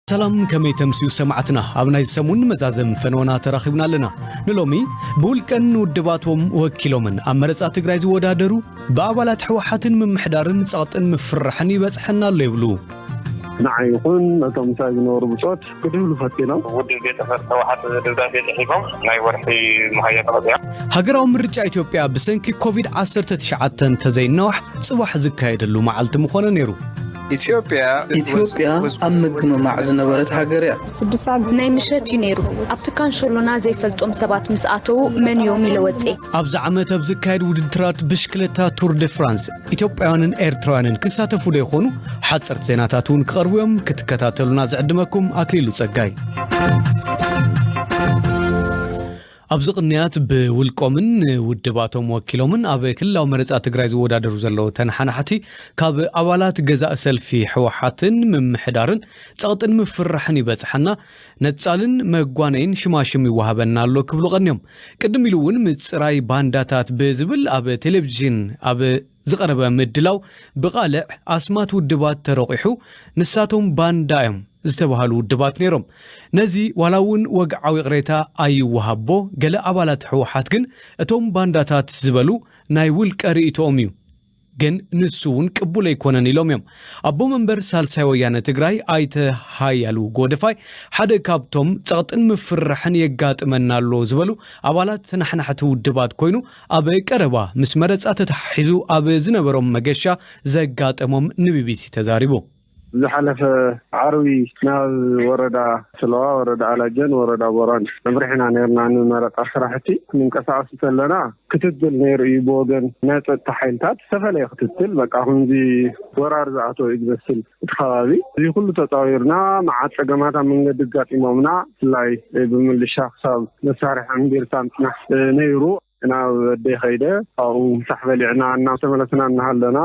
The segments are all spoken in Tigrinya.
ሰላም፣ ከመይ ተምስዩ ሰማዕትና? ኣብ ናይ ሰሙን መዛዘም ፈነወና ተራኺብና ኣለና። ንሎሚ ብውልቀን ንውድባቶም ወኪሎምን ኣብ መረጻ ትግራይ ዝወዳደሩ ብኣባላት ህወሓትን ምምሕዳርን ጸቕጥን ምፍርራሕን ይበጽሐና ኣሎ ይብሉ። ንዓይ ይኹን ነቶም ምሳይ ዝነበሩ ብጾት ክድህሉ ፈቲኖም። ውድብ ቤት ጽሕፈት ህወሓት ደብዳቤ ጽሒፎም ናይ ወርሒ መሃያ ተቐጺዖም። ሃገራዊ ምርጫ ኢትዮጵያ ብሰንኪ ኮቪድ ዓሰርተ ትሽዓተ እንተዘይነዋሕ ጽባሕ ዝካየደሉ መዓልቲ ምኾነ ነይሩ። ኢትዮጵያ ኢትዮጵያ ኣብ ምግምማዕ ዝነበረት ሃገር እያ። ስድሳ ናይ ምሸት እዩ ነይሩ። ኣብቲ ካንሸሎና ዘይፈልጦም ሰባት ምስ ኣተዉ መን እዮም ኢለ ወጼ። ኣብዚ ዓመት ኣብ ዝካየድ ውድድራት ብሽክለታ ቱር ደ ፍራንስ ኢትዮጵያውያንን ኤርትራውያንን ክሳተፉ ዶ ይኾኑ? ሓፀርቲ ዜናታት እውን ክቐርቡ እዮም። ክትከታተሉና ዝዕድመኩም ኣክሊሉ ጸጋይ። ኣብዚ ቅንያት ብውልቆምን ውድባቶም ወኪሎምን ኣብ ክልላዊ መረፃ ትግራይ ዝወዳደሩ ዘለዉ ተነሓናሕቲ ካብ ኣባላት ገዛእ ሰልፊ ህወሓትን ምምሕዳርን ጸቕጥን ምፍርራሕን ይበጽሓና፣ ነጻልን መጓነይን ሽማሽም ይወሃበና ኣሎ ክብሉ ቀንዮም። ቅድም ኢሉ እውን ምጽራይ ባንዳታት ብዝብል ኣብ ቴሌቪዥን ኣብ ዝቐረበ ምድላው ብቓልዕ ኣስማት ውድባት ተረቒሑ ንሳቶም ባንዳ እዮም ዝተባህሉ ውድባት ነይሮም። ነዚ ዋላ እውን ወግዓዊ ይቕሬታ ኣይወሃቦ፣ ገለ ኣባላት ህወሓት ግን እቶም ባንዳታት ዝበሉ ናይ ውልቀ ርእይቶኦም እዩ። ግን ንሱ እውን ቅቡል ኣይኮነን ኢሎም እዮም። ኣቦ መንበር ሳልሳይ ወያነ ትግራይ ኣይተ ሃያሉ ጎደፋይ ሓደ ካብቶም ጸቕጥን ምፍርራሕን የጋጥመና ኣሎ ዝበሉ ኣባላት ተናሕናሕቲ ውድባት ኮይኑ ኣብ ቀረባ ምስ መረጻ ተተሓሒዙ ኣብ ዝነበሮም መገሻ ዘጋጠሞም ንቢቢሲ ተዛሪቡ። ዝሓለፈ ዓርቢ ናብ ወረዳ ስለዋ፣ ወረዳ ኣላጀን ወረዳ ቦራን ኣምሪሕና ነርና ንመረፃ ስራሕቲ። ንንቀሳቐስ እንተለና ክትትል ነይሩ እዩ ብወገን ናይ ፀጥታ ሓይልታት ዝተፈለየ ክትትል። በቃ ከምዚ ወራር ዝኣተወ እዩ ዝመስል እቲ ከባቢ። እዚ ኩሉ ተፃዊርና መዓት ፀገማት ኣብ መንገዲ ኣጋጢሞምና፣ ብፍላይ ብምልሻ ክሳብ መሳርሒ ዕምቢርታ ምፅናሕ ነይሩ። ናብ ኣደይ ከይደ ካብኡ ምሳሕ በሊዕና እናተመለስና እናሃለና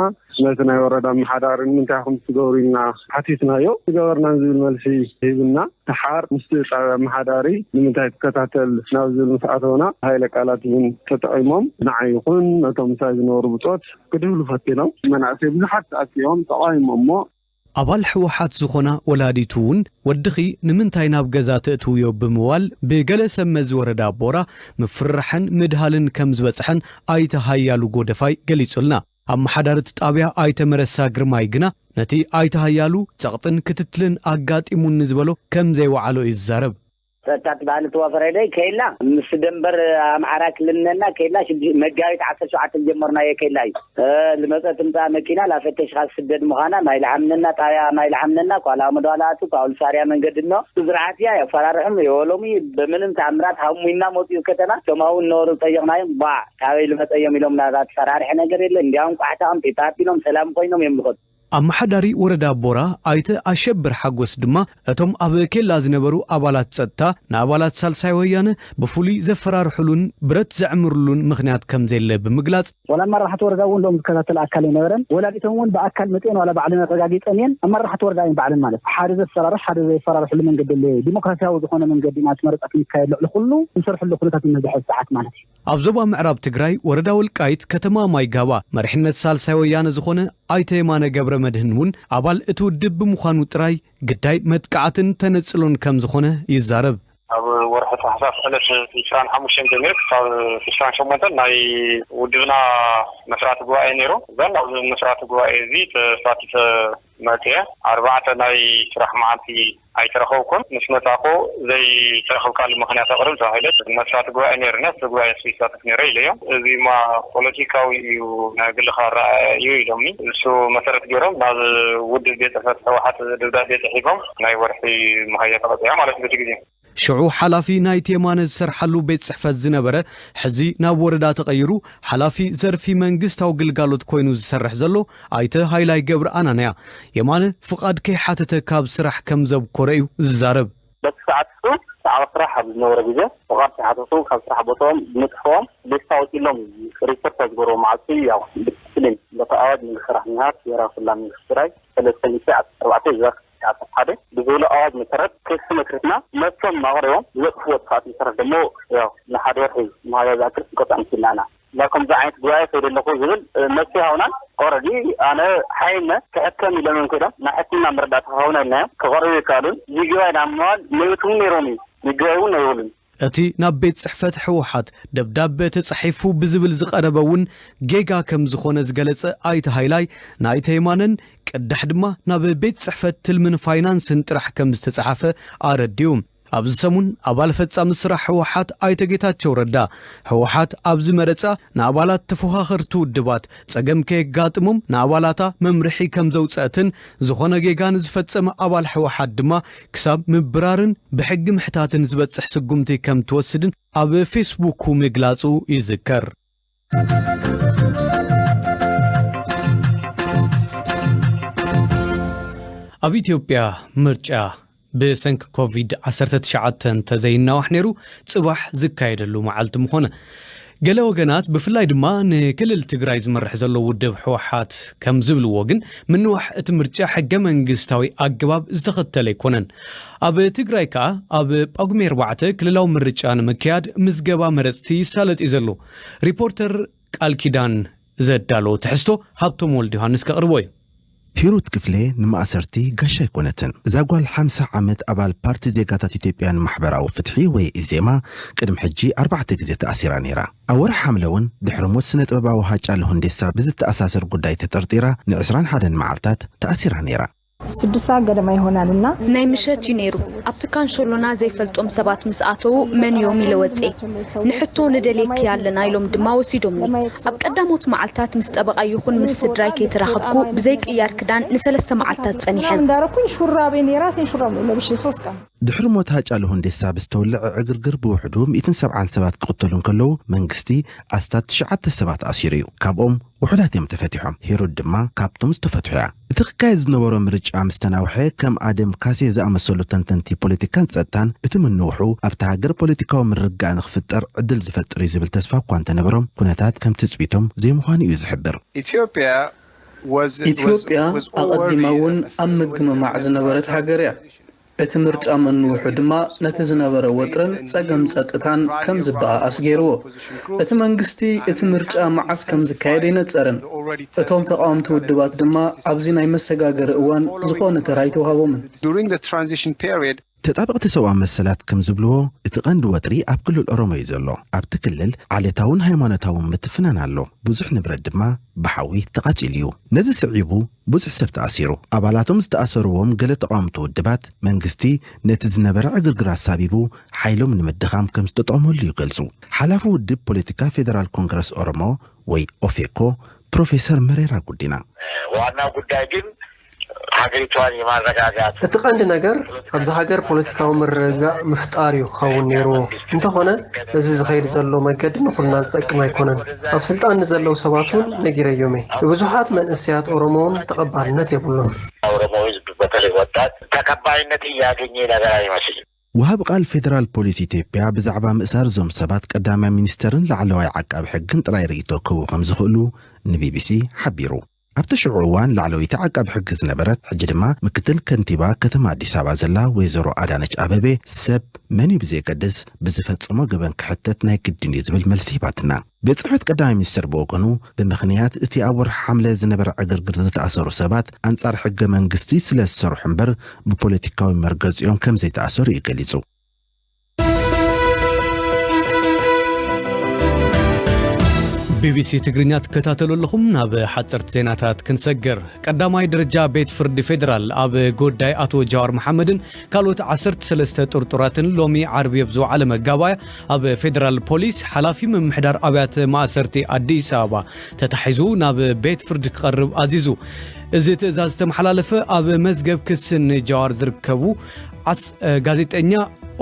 ነቲ ናይ ወረዳ ኣመሓዳሪ ንምንታይ ኢኹም ትገብሩ ኢልና ሓቲትናዮ። ዝገበርናን ዝብል መልሲ ሂብና። ተሓር ምስቲ ጣብያ ኣመሓዳሪ ንምንታይ ትከታተል ናብ ዝብል ምስ ኣተውና፣ ሃይለ ቃላት እውን ተጠቒሞም ንዓይ ይኹን ነቶም ምሳይ ዝነበሩ ብጾት ክድህሉ ፈቲኖም። መናእሰይ ብዙሓት ተኣኪቦም ተቓዊሞሞ። ኣባል ህወሓት ዝኾና ወላዲቱ እውን፣ "ወድኺ ንምንታይ ናብ ገዛ ተእትውዮ?" ብምባል ብገለ ሰብ መዚ ወረዳ ኣቦራ ምፍርራሕን ምድሃልን ከም ዝበጽሐን ኣይተ ሃያሉ ጎደፋይ ገሊጹልና። ኣመሓዳሪ እቲ ጣብያ ኣይተ መረሳ ግርማይ ግና፣ ነቲ ኣይተ ሃያሉ ጸቕጥን ክትትልን ኣጋጢሙኒ ዝበሎ ከም ዘይወዓሎ እዩ ዝዛረብ። ጸጥታ ትበሃል እትዋፈር ሄደ ከይላ ምስ ደንበር ኣምሓራ ክልል ነና ከይላ ሽድ-፣ መጋቢት ዓሰርተ ሸውዓተ ዝጀመርናዮ ከይላ እዩ። እ፣ ልመጸ ትምጻእ መኪና ላፈተሽኻ ዝስደድ ምዃና ማይ ልሓምነና፣ ጣብያ ማይ ልሓምነና፣ ኳላ መድዋላቱ፣ ካውልሳርያ መንገዲ እኖ። ስርዓት እያ፣ የፈራርሕም፣ የወሎሚ፣ በምንም ተኣምራት ሃሙና መጽኡ ከተና፣ ቶም ሃው እነበሩ ጠየቕናዮም፣ ባዕ፣ ካበይ ልመጸ እዮም ኢሎም ናዛ ተፈራርሐ ነገር የለ፣ እንዲያውም ቋሕታኦም ፒፓፕ ኢሎም ሰላም ኮይኖም እዮም ዝኸዱ። ኣመሓዳሪ ወረዳ ቦራ ኣይተ ኣሸብር ሓጎስ ድማ፣ እቶም ኣብ ኬላ ዝነበሩ ኣባላት ጸጥታ ንኣባላት ሳልሳይ ወያነ ብፍሉይ ዘፈራርሑሉን ብረት ዘዕምሩሉን ምኽንያት ከም ዘየለ ብምግላጽ፣ ዋላ ኣመራርሓ ወረዳ እውን ሎም ዝከታተል ኣካል ኣይነበረን። ወላዲቶም እውን ብኣካል መጤን ዋላ ባዕለን ኣረጋጊጸን እየን። ኣመራርሓ ወረዳ እዮም ባዕለን ማለት ሓደ ዘፈራርሕ ሓደ ዘይፈራርሕሉ መንገዲ የለ። ዲሞክራሲያዊ ዝኾነ መንገዲ ኢና እቲ መረጻ ክንካየድ ልዕሊ ኩሉ ንሰርሕሉ ኩነታት እዩ ዝሕዝ ሰዓት ማለት እዩ። ኣብ ዞባ ምዕራብ ትግራይ ወረዳ ወልቃይት ከተማ ማይጋባ መሪሕነት ሳልሳይ ወያነ ዝኾነ ኣይተ የማነ ገብረ መድህን እውን ኣባል እቲ ውድብ ብምዃኑ ጥራይ ግዳይ መጥቃዕትን ተነጽሎን ከም ዝኾነ ይዛረብ። ኣብ ወርሒ ታሕሳስ ዕለት ዕስራን ሓሙሽተን ጀሚሩ ክሳብ ዕስራን ሸሞንተን ናይ ውድብና መስራቲ ጉባኤ ነይሩ። እዘን ኣብዚ መስራቲ ጉባኤ እዚ ተሳቲፈ መፅየ። ኣርባዕተ ናይ ስራሕ መዓልቲ ኣይተረኸብኩን። ምስ መጻኹ ዘይተረኸብካሉ ምኽንያት ኣቕርብ ተባሂለ። መስራቲ ጉባኤ ነይርና፣ እቲ ጉባኤ ይሳተፍ ነይረ ኢለዮም። እዚማ ፖለቲካዊ እዩ፣ ናይ ግልኻ ኣረኣእያ እዩ ኢሎምኒ። እሱ መሰረት ገይሮም ናብ ውድብ ቤት ጽሕፈት ህወሓት ደብዳቤ ጽሒፎም ናይ ወርሒ መሃያ ተቐጺዐ ማለት እዩ በቲ ግዜ። ሽዑ ሓላፊ ናይቲ የማነ ዝሰርሓሉ ቤት ጽሕፈት ዝነበረ፣ ሕዚ ናብ ወረዳ ተቐይሩ ሓላፊ ዘርፊ መንግስታዊ ግልጋሎት ኮይኑ ዝሰርሕ ዘሎ ኣይተ ሃይላይ ገብረ ኣናንያ፣ የማነ ፍቓድ ከይሓተተ ካብ ስራሕ ከም ዘብኮረ እዩ ዝዛረብ። በቲ ሰዓት እሱ ሰዓት ስራሕ ኣብ ዝነበረ ግዜ ፍቓድ ከይሓተቱ ካብ ስራሕ ቦታኦም ብምጥፍኦም ሌስታ ወፂሎም ሪፖርት ኣብ ዝገበርዎ መዓልቲ ያው ብዲስፕሊን በቲ ኣዋጅ መንግስቲ ሰራሕተኛታት ብሄራዊ ክልላዊ መንግስቲ ትግራይ ሰለስተ ሚእቲ ዓሰርተ ኣርባዕተ ዝዛር ዓሰርተ ሓደ ብዝብሎ ኣዋጅ መሰረት ክሲ መስሪትና መብቶም ኣቕሪቦም ዝበፅሕዎ ጥፍኣት መሰረት ደሞ ያው ንሓደ ወርሒ መሃያ ዝኣክል ክንቀፅዖም ክኢልና ኢና። ናብ ከምዚ ዓይነት ጉባኤ ከይደ ኣለኹ ዝብል፣ እ፣ መልሲ ሃውናን። ኦረዲ ኣነ ሓይነ ክሕከም ኢሎም እዮም ከይዶም፣ ናይ ሕክምና መረዳእታ ክሃውና ኢልናዮም። ክቐርቡ ይከኣሉን፣ ይግባይ ናብ ምባል መብቶም ነይሮም እዩ። ይግባይ እውን ኣይብሉን። እቲ ናብ ቤት ጽሕፈት ህወሓት ደብዳበ ተጻሒፉ ብዝብል ዝቐረበ እውን ጌጋ ከም ዝኾነ ዝገለጸ ኣይተ ሃይላይ፣ ንኣይተ የማነን ቅዳሕ ድማ ናብ ቤት ጽሕፈት ትልምን ፋይናንስን ጥራሕ ከም ዝተጻሓፈ ኣረዲኡ። ኣብዚ ሰሙን ኣባል ፈጻሚ ስራሕ ህወሓት ኣይተ ጌታቸው ረዳ፣ ህወሓት ኣብዚ መረጻ ንኣባላት ተፎኻኸርቲ ውድባት ጸገም ከየጋጥሞም ንኣባላታ መምርሒ ከም ዘውጸአትን፣ ዝኾነ ጌጋ ንዝፈጸመ ኣባል ህወሓት ድማ ክሳብ ምብራርን ብሕጊ ምሕታትን ዝበጽሕ ስጉምቲ ከም ትወስድን ኣብ ፌስቡኩ ምግላጹ ይዝከር። ኣብ ኢትዮጵያ ምርጫ ብሰንኪ ኮቪድ ዓሰርተ ትሽዓተ እንተዘይናዋሕ ነይሩ፣ ጽባሕ ዝካየደሉ መዓልቲ ምኾነ። ገለ ወገናት፣ ብፍላይ ድማ ንክልል ትግራይ ዝመርሕ ዘሎ ውድብ ህወሓት ከም ዝብልዎ ግን፣ ምንዋሕ እቲ ምርጫ ሕገ መንግስታዊ ኣገባብ ዝተኸተለ ኣይኮነን። ኣብ ትግራይ ከኣ ኣብ ጳጉሜ ኣርባዕተ ክልላዊ ምርጫ ንምክያድ ምዝገባ መረጽቲ ይሳለጥ እዩ ዘሎ። ሪፖርተር ቃል ኪዳን ዘዳሎ ትሕዝቶ ሃብቶም ወልደ ዮሃንስ ከቕርቦ እዩ። ሂሩት ክፍሌ ንማእሰርቲ ጋሻ ኣይኮነትን። እዛ ጓል ሓምሳ ዓመት ኣባል ፓርቲ ዜጋታት ኢትዮጵያ ንማሕበራዊ ፍትሒ ወይ ኢዜማ ቅድሚ ሕጂ ኣርባዕተ ግዜ ተኣሲራ ነይራ። ኣብ ወርሒ ሓምለ እውን ድሕሪ ሞት ስነ ጥበባዊ ሃጫሉ ሁንዴሳ ብዝተኣሳሰር ጉዳይ ተጠርጢራ ንዕስራን ሓደን መዓልታት ተኣሲራ ነይራ። ስድስት ሰዓት ገደማ ይሆናል እና ናይ ምሸት እዩ ነይሩ። ኣብቲ ካንሸሎና ዘይፈልጦም ሰባት ምስ ኣተዉ፣ "መን እዮም?" ኢለ ወፅኤ። "ንሕቶ ንደልየኪ ኣለና" ኢሎም ድማ ወሲዶምኒ። ኣብ ቀዳሞት መዓልታት ምስ ጠበቓ ይኹን ምስ ስድራይ ከይተራኸብኩ፣ ብዘይ ቅያር ክዳን ንሰለስተ መዓልታት ፀኒሐ። እንዳረኩኝ ሹራቤን የራሴን ሹራብ ነው ለብሼ ሶስት ቀን። ድሕሪ ሞት ሃጫሉ ሁንዴሳ ብዝተወለዐ ዕግርግር ብውሕዱ ሚእትን ሰብዓን ሰባት ክቕተሉ እንከለዉ፣ መንግስቲ ኣስታት ትሽዓተ ሰባት ኣሲሩ እዩ። ካብኦም ውሑዳት እዮም ተፈቲሖም። ሂሩት ድማ ካብቶም ዝተፈትሑ እያ። እቲ ክካየድ ዝነበሮ ምርጫ ምስ ተናውሐ፣ ከም ኣደም ካሴ ዝኣመሰሉ ተንተንቲ ፖለቲካን ጸጥታን፣ እቲ ምንውሑ ኣብታ ሃገር ፖለቲካዊ ምርግጋእ ንኽፍጠር ዕድል ዝፈጥር እዩ ዝብል ተስፋ እኳ እንተነበሮም፣ ኩነታት ከም ትጽቢቶም ዘይምዃኑ እዩ ዝሕብር። ኢትዮጵያ was- was- ኢትዮጵያ was already ኣቐዲማ እውን ኣብ ምግምማዕ ዝነበረት ሃገር እያ። እቲ ምርጫ ምንውሑ ድማ ነቲ ዝነበረ ወጥርን ጸገም ጸጥታን ከም ዝበኣኣስ ገይርዎ። እቲ መንግስቲ እቲ ምርጫ መዓስ ከም ዝካየድ ኣይነጸርን። እቶም ተቓወምቲ ውድባት ድማ ኣብዚ ናይ መሰጋገሪ እዋን ዝኾነ ተራ ኣይተዋህቦምን። During the transition period, ተጣበቕቲ ሰብኣዊ መሰላት ከም ዝብልዎ፣ እቲ ቀንዲ ወጥሪ ኣብ ክልል ኦሮሞ እዩ ዘሎ። ኣብቲ ክልል ዓሌታውን ሃይማኖታውን ምትፍናን ኣሎ። ብዙሕ ንብረት ድማ ብሓዊ ተቓጺሉ እዩ። ነዚ ስዒቡ ብዙሕ ሰብ ተኣሲሩ። ኣባላቶም ዝተኣሰርዎም ገለ ተቓወምቲ ውድባት፣ መንግስቲ ነቲ ዝነበረ ዕግርግር ኣሳቢቡ ሓይሎም ንምድኻም ከም ዝተጠቐመሉ ይገልጹ። ሓላፊ ውድብ ፖለቲካ ፌደራል ኮንግረስ ኦሮሞ ወይ ኦፌኮ ፕሮፌሰር መሬራ ጉዲና፣ ዋና ጉዳይ ግን ሀገሪቷን የማረጋጋት እቲ ቀንዲ ነገር ኣብዚ ሃገር ፖለቲካዊ ምርግጋእ ምፍጣር እዩ ክኸውን ነይርዎ። እንተኾነ፣ እዚ ዝኸይድ ዘሎ መገዲ ንኹልና ዝጠቅም ኣይኮነን። ኣብ ስልጣን ንዘለዉ ሰባት እውን ነጊረዮም እየ። ብብዙሓት መንእሰያት ኦሮሞ እውን ተቐባልነት የብሉን። ኦሮሞ ህዝብ በተለይ ወጣት ተቀባይነት እያገኘ ነገር አይመስልም። ወሃቢ ቃል ፌደራል ፖሊስ ኢትዮጵያ ብዛዕባ ምእሳር እዞም ሰባት ቀዳማይ ሚኒስተርን ላዕለዋይ ዓቃቢ ሕግን ጥራይ ርእይቶ ክህቡ ከም ዝኽእሉ ንቢቢሲ ሓቢሩ። ኣብቲ ሽዑ እዋን ላዕለወይቲ ዓቃቢ ሕጊ ዝነበረት፣ ሕጂ ድማ ምክትል ከንቲባ ከተማ ኣዲስ ኣበባ ዘላ ወይዘሮ ኣዳነች ኣበቤ፣ ሰብ መን እዩ ብዘየገድስ ብዝፈጸሞ ገበን ክሕተት ናይ ግድን እዩ ዝብል መልሲ ሂባትና። ቤት ጽሕፈት ቀዳማይ ሚኒስትር ብወገኑ፣ ብምኽንያት እቲ ኣብ ወርሒ ሓምለ ዝነበረ ዕግርግር ዝተኣሰሩ ሰባት ኣንጻር ሕገ መንግስቲ ስለ ዝሰርሑ እምበር ብፖለቲካዊ መርገጺኦም ከም ዘይተኣሰሩ እዩ ገሊጹ። ቢቢሲ ትግርኛ ትከታተሉ ኣለኹም። ናብ ሓጸርቲ ዜናታት ክንሰግር። ቀዳማይ ደረጃ ቤት ፍርዲ ፌደራል ኣብ ጉዳይ ኣቶ ጃዋር መሓመድን ካልኦት ዓሰርተ ሰለስተ ጥርጡራትን ሎሚ ዓርቢ ኣብ ዝወዓለ መጋባያ፣ ኣብ ፌደራል ፖሊስ ሓላፊ ምምሕዳር ኣብያተ ማእሰርቲ ኣዲስ ኣበባ ተታሒዙ ናብ ቤት ፍርዲ ክቐርብ ኣዚዙ። እዚ ትእዛዝ ዝተመሓላለፈ፣ ኣብ መዝገብ ክሲ ንጃዋር ዝርከቡ ዓስ-፣ እ፣ ጋዜጠኛ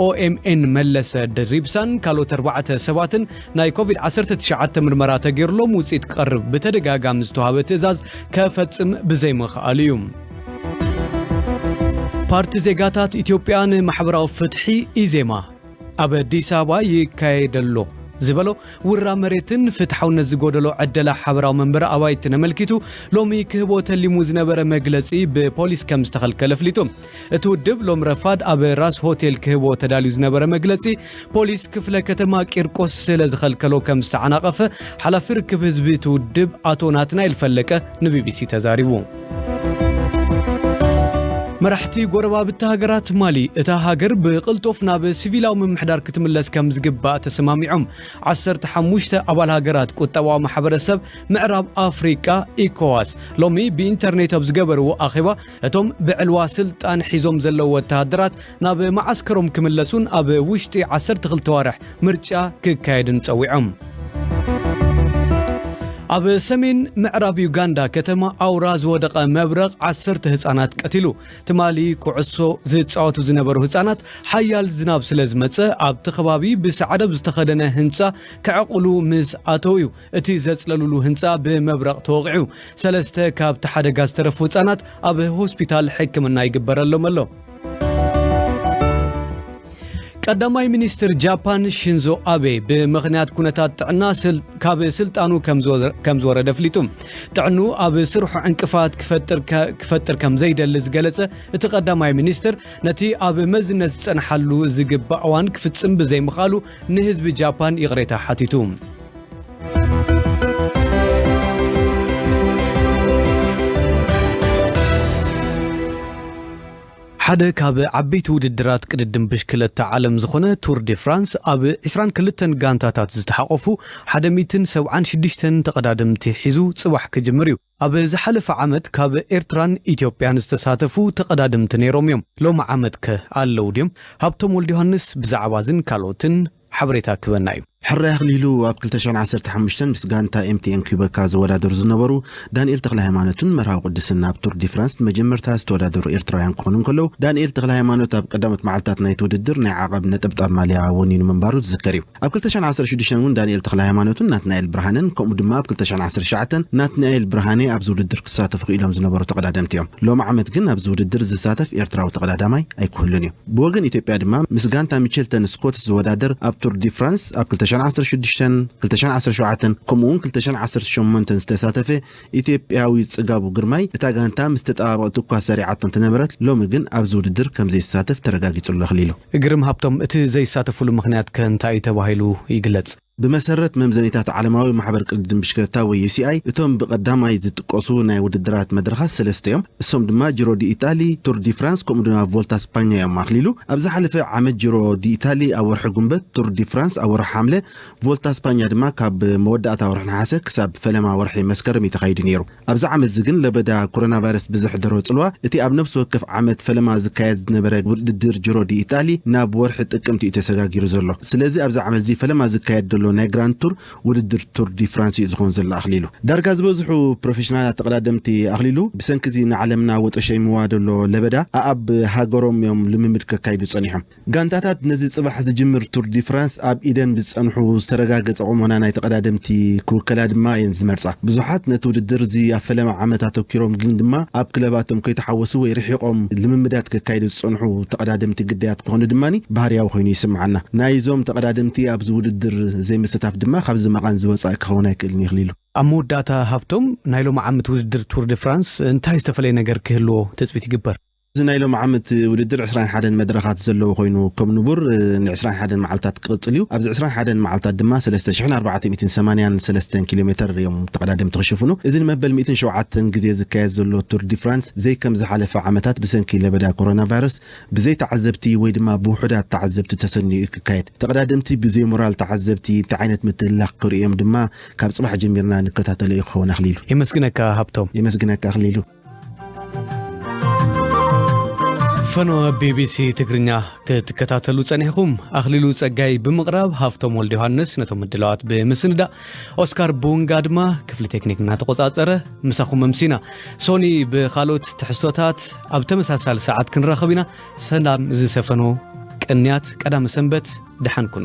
ኦኤምኤን መለሰ ድሪብሳን ካልኦት ኣርባዕተ ሰባትን ናይ ኮቪድ ዓሰርተ ትሽዓተ ምርመራ ተገይሩሎም ውፅኢት ክቐርብ ብተደጋጋሚ ዝተዋሃበ ትእዛዝ ከፈጽም ብዘይምኽኣሉ እዩ። ፓርቲ ዜጋታት ኢትዮጵያ ንማሕበራዊ ፍትሒ፣ ኢዜማ፣ ኣብ ኣዲስ ኣበባ ይካየድ ኣሎ ዝበሎ ውራ መሬትን ፍትሓውነት ዝጎደሎ ዕደላ ሓበራዊ መንበሪ ኣባይትን ኣመልኪቱ ሎሚ ክህቦ ተሊሙ ዝነበረ መግለጺ ብፖሊስ ከም ዝተኸልከለ ኣፍሊጡ። እቲ ውድብ ሎም ረፋድ ኣብ ራስ ሆቴል ክህቦ ተዳልዩ ዝነበረ መግለጺ ፖሊስ ክፍለ ከተማ ቂርቆስ ስለ ዝኸልከሎ ከም ዝተዓናቐፈ ሓላፊ ርክብ ህዝቢ እቲ ውድብ ኣቶ ናትናኤል ፈለቀ ንቢቢሲ ተዛሪቡ። መራሕቲ ጎረባብቲ ሃገራት ማሊ እታ ሃገር ብቕልጡፍ ናብ ሲቪላዊ ምምሕዳር ክትምለስ ከም ዝግባእ ተሰማሚዖም። ዓሰርተ ሓሙሽተ ኣባል ሃገራት ቁጠባዊ ማሕበረሰብ ምዕራብ ኣፍሪቃ ኢኮዋስ ሎሚ ብኢንተርኔት ኣብ ዝገበርዎ ኣኼባ እቶም ብዕልዋ ስልጣን ሒዞም ዘለዉ ወተሃደራት ናብ መዓስከሮም ክምለሱን ኣብ ውሽጢ ዓሰርተ ክልተ ዋርሕ ምርጫ ክካየድን ጸዊዖም። ኣብ ሰሜን ምዕራብ ዩጋንዳ ከተማ ኣውራ ዝወደቐ መብረቕ ዓሰርተ ህጻናት ቀቲሉ። ትማሊ ኩዕሶ ዝጻወቱ ዝነበሩ ህጻናት ሓያል ዝናብ ስለ ዝመጸ ኣብቲ ከባቢ ብሳዕደብ ዝተኸደነ ህንጻ ክዕቕሉ ምስ ኣተው እዩ እቲ ዘጽለሉሉ ህንጻ ብመብረቕ ተወቒዑ። ሰለስተ ካብቲ ሓደጋ ዝተረፉ ህጻናት ኣብ ሆስፒታል ሕክምና ይግበረሎም ኣሎ። ቀዳማይ ሚኒስትር ጃፓን ሽንዞ ኣቤ ብምኽንያት ኩነታት ጥዕና ስል-፣ ካብ ስልጣኑ ከም ዝወ-፣ ከም ዝወረደ ኣፍሊጡ። ጥዕኑ ኣብ ስርሑ ዕንቅፋት ክፈጥር ከ-፣ ክፈጥር ከም ዘይደሊ ዝገለጸ እቲ ቀዳማይ ሚኒስትር፣ ነቲ ኣብ መዝነት ዝጸንሓሉ ዝግባእ እዋን ክፍጽም ብዘይምኽኣሉ ንህዝቢ ጃፓን ይቕሬታ ሓቲቱ። ሓደ ካብ ዓበይቲ ውድድራት ቅድድም ብሽክለታ ዓለም ዝኾነ ቱር ዲ ፍራንስ ኣብ ዕስራን ክልተን ጋንታታት ዝተሓቆፉ ሓደ ሚእትን ሰብዓን ሽዱሽተን ተቐዳደምቲ ሒዙ ጽባሕ ክጅምር እዩ። ኣብ ዝሓለፈ ዓመት ካብ ኤርትራን ኢትዮጵያን ዝተሳተፉ ተቐዳደምቲ ነይሮም እዮም። ሎሚ ዓመት ከ ኣለዉ ድዮም? ሃብቶም ወልደ ዮሃንስ ብዛዕባ ዝን ካልኦትን ሓበሬታ ክበና እዩ። ሕራይ ኣኽሊሉ ኣብ ክልተ ሽሕን ዓሰርተ ሓሙሽተን ምስ ጋንታ ኤም ቲ ኤን ኪበካ ዝወዳደሩ ዝነበሩ ዳንኤል ተኽለ ሃይማኖትን መርሃዊ ቅድስን ኣብ ቱር ዲ ፍራንስ ንመጀመርታ ዝተወዳደሩ ኤርትራውያን ክኾኑ እንከለዉ፣ ዳንኤል ተኽለ ሃይማኖት ኣብ ቀዳሞት መዓልታት ናይቲ ውድድር ናይ ዓቐብ ነጠብጣብ ማልያ ወኒኑ ምንባሩ ዝዝከር እዩ። ኣብ ክልተ ሽሕን ዓሰርተ ሽዱሽተን እውን ዳንኤል ተኽለ ሃይማኖትን ናትናኤል ብርሃነን፣ ከምኡ ድማ ኣብ ክልተ ሽሕን ዓሰርተ ትሽዓተን ናትናኤል ብርሃነ ኣብዚ ውድድር ክሳተፉ ክኢሎም ዝነበሩ ተቐዳደምቲ እዮም። ሎሚ ዓመት ግን ኣብዚ ውድድር ዝሳተፍ ኤርትራዊ ተቐዳዳማይ ኣይክህሉን እዩ። ብወገን ኢትዮጵያ ድማ ምስ ጋንታ ሚቸልተን ስኮት ዝወዳደር ኣብ ቱር ዲ ፍራንስ ኣብ ክልተ ሽሕን ዓሰርተ ሽዱሽተን፣ ክልተ ሽሕን ዓሰርተ ሸውዓተን ከምኡ እውን ክልተ ሽሕን ዓሰርተ ሸሞንተን ዝተሳተፈ ኢትዮጵያዊ ጽጋቡ ግርማይ እታ ጋንታ ምስ ተጠባበቕቲ እኳ ሰሪዓቶ እንተነበረት ሎሚ ግን ኣብዚ ውድድር ከም ዘይሳተፍ ተረጋጊጹ ኣሎ ኣኽሊሉ። ግርም ሃብቶም፣ እቲ ዘይሳተፉሉ ምኽንያት ከ እንታይ እዩ ተባሂሉ ይግለጽ? ብመሰረት መምዘኒታት ዓለማዊ ማሕበር ቅድድም ብሽክለታ ወይ ዩ ሲ ኣይ፣ እቶም ብቐዳማይ ዝጥቀሱ ናይ ውድድራት መድረኻት ሰለስተ እዮም። እሶም ድማ ጂሮ ዲ ኢጣሊ፣ ቱር ዲ ፍራንስ፣ ከምኡ ድማ ቮልታ ስፓኛ እዮም። ኣኽሊሉ፣ ኣብ ዝሓለፈ ዓመት ጂሮ ዲ ኢታሊ ኣብ ወርሒ ጉንበት፣ ቱር ዲ ፍራንስ ኣብ ወርሒ ሓምለ፣ ቮልታ ስፓኛ ድማ ካብ መወዳእታ ወርሒ ነሓሰ ክሳብ ፈለማ ወርሒ መስከረም እዩ ተኻይዱ ነይሩ። ኣብዚ ዓመት እዚ ግን ለበዳ ኮሮና ቫይረስ ብዘሕደሮ ጽልዋ፣ እቲ ኣብ ነፍሲ ወከፍ ዓመት ፈለማ ዝካየድ ዝነበረ ውድድር ጂሮ ዲ ኢጣሊ ናብ ወርሒ ጥቅምቲ እዩ ተሰጋጊሩ ዘሎ። ስለዚ ኣብዚ ዓመት እዚ ፈለማ ዝካየድ ዘሎ ናይ ግራንድ ቱር ውድድር ቱር ዲ ፍራንስ እዩ ዝኸውን ዘሎ ኣኽሊሉ። ዳርጋ ዝበዝሑ ፕሮፌሽናላት ተቐዳደምቲ ኣኽሊሉ ብሰንኪ እዚ ንዓለምና ወጦ ሸይምዋ ዘሎ ለበዳ ኣኣብ ሃገሮም እዮም ልምምድ ከካይዱ ጸኒሖም። ጋንታታት ነዚ ጽባሕ ዝጅምር ቱር ዲ ፍራንስ ኣብ ኢደን ብዝጸንሑ ዝተረጋገጸ ቁመና ናይ ተቐዳደምቲ ክውከላ ድማ እየን ዝመርጻ። ብዙሓት ነቲ ውድድር እዚ ኣብ ፈለማ ዓመት ኣተኲሮም ግን ድማ ኣብ ክለባቶም ከይተሓወሱ ወይ ርሒቖም ልምምዳት ከካይዱ ዝጸንሑ ተቐዳደምቲ ግዳያት ክኾኑ ድማ ባህርያዊ ኮይኑ ይስምዓና። ናይዞም ተቐዳደምቲ ኣብዚ ውድድር ዘይምስታፍ ድማ ካብዚ መቓን ዝወጻእ ክኸውን ኣይክእልን እዩ ኣኽሊሉ። ኣብ መወዳእታ ሃብቶም ናይ ሎሚ ዓመት ውድድር ቱር ዲ ፍራንስ እንታይ ዝተፈለየ ነገር ክህልዎ ትጽቢት ይግበር? እዚ ናይ ሎሚ ዓመት ውድድር ዕስራን ሓደን መድረኻት ዘለዎ ኮይኑ፣ ከም ንቡር፣ እ፣ ን ዕስራን ሓደን መዓልታት ክቕጽል እዩ። ኣብዚ ዕስራን ሓደን መዓልታት ድማ ሰለስተ ሽሕን ኣርባዕተ ሚእትን ሰማንያን ሰለስተን ኪሎ ሜተር እዮም ተቐዳደምቲ ክሽፍኑ። እዚ ንመበል ሚእትን ሸውዓተን ግዜ ዝካየድ ዘሎ ቱር ዲ ፍራንስ፣ ዘይከም ዝሓለፈ ዓመታት ብሰንኪ ለበዳ ኮሮና ቫይረስ፣ ብዘይ ተዓዘብቲ ወይ ድማ ብውሑዳት ተዓዘብቲ ተሰንዩ እዩ ክካየድ። ተቐዳደምቲ ብዘይ ሞራል ተዓዘብቲ እንታይ ዓይነት ምትህልላኽ ክርእዮም ድማ ካብ ጽባሕ ጀሚርና ንከታተሎ እዩ ክኸውን ኣኽሊሉ። የመስግነካ ሃብቶም። የመስግነካ ኣኽሊሉ። ፈነወ ቢ ቢ ሲ ትግርኛ ክትከታተሉ ጸኒሕኩም። ኣኽሊሉ ጸጋይ ብምቕራብ፣ ሃፍቶም ወልደ ዮሃንስ ነቶም ምድላዋት ብምስንዳእ፣ ኦስካር ቡንጋ ድማ ክፍሊ ቴክኒክ እናተቆጻጸረ ምሳኹም ኣምሲና። ሶኒ ብኻልኦት ትሕዝቶታት ኣብ ተመሳሳሊ ሰዓት ክንራኸብ ኢና። ሰላም ዝሰፈኖ ቅንያት ቀዳመ ሰንበት፣ ደሓን ኩኑ።